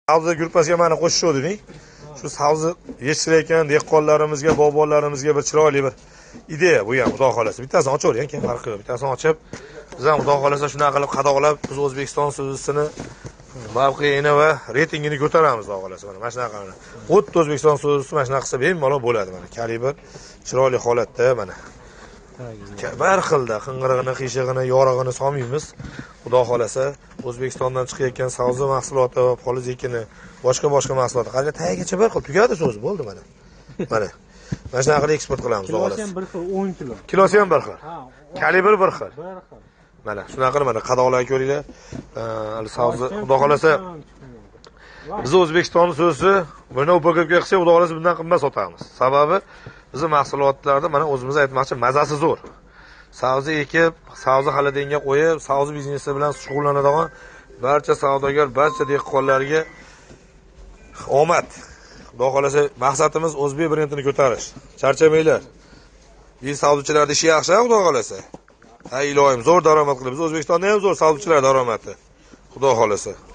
Savzi gruppasiga mani qo'shishuvding. Shu savzi yetishtirayotgan dehqonlarimizga, bog'bonlarimizga bir chiroyli bir ideya bu ham, xudo xohlasa. Bittasini ochavering, keyin farqi yo'q. Bittasini ochib, biz ham, xudo xohlasa, shunaqa qilib qadoqlab, biz O'zbekiston so'zisini mavqeini va reytingini ko'taramiz, xudo xohlasa. Mana shunaqa qilib. Xuddi O'zbekiston so'zisi mana shunaqa qilsa bemalol bo'ladi mana. Kalibr chiroyli holatda mana. Bir xilda qing'irig'ini, qiyshig'ini, yorig'ini solmaymiz. Xudo xohlasa, O'zbekistondan chiqayotgan savzi mahsuloti va poliz ekini, boshqa-boshqa mahsulot. Qancha tagigacha bir xil tugadi so'z, bo'ldi mana. Mana. Mana shunaqa qilib eksport qilamiz, xudo Kilosi xohlasa. ham bir xil, 10 kilo. Kilosi ham bir xil. Ha, Kalibr bir xil. bir xil. Mana shunaqa qilib mana qadoqlarga ko'ringlar. Savzi, xudo xohlasa, biz O'zbekiston so'zi buni упаковка qilsak, xudo xohlasa, bundan qimmat sotamiz. Sababi bizni mahsulotlarda, mana, o'zimiz aytmoqchi, mazasi zo'r. Savzi ekib, savzi холодильник ka qo'yib, savzi biznesi bilan shug'ullanadigan barcha savdogar, barcha dehqonlarga omad. Xudo xohlasa, maqsadimiz o'zbek brendini ko'tarish. Charchamanglar. Bu savdochilarning ishi yaxshi, xudo xohlasa. Ha, iloyim, zo'r daromad qilib. Biz O'zbekistonda ham zo'r savdochilar daromadi. Xudo xohlasa.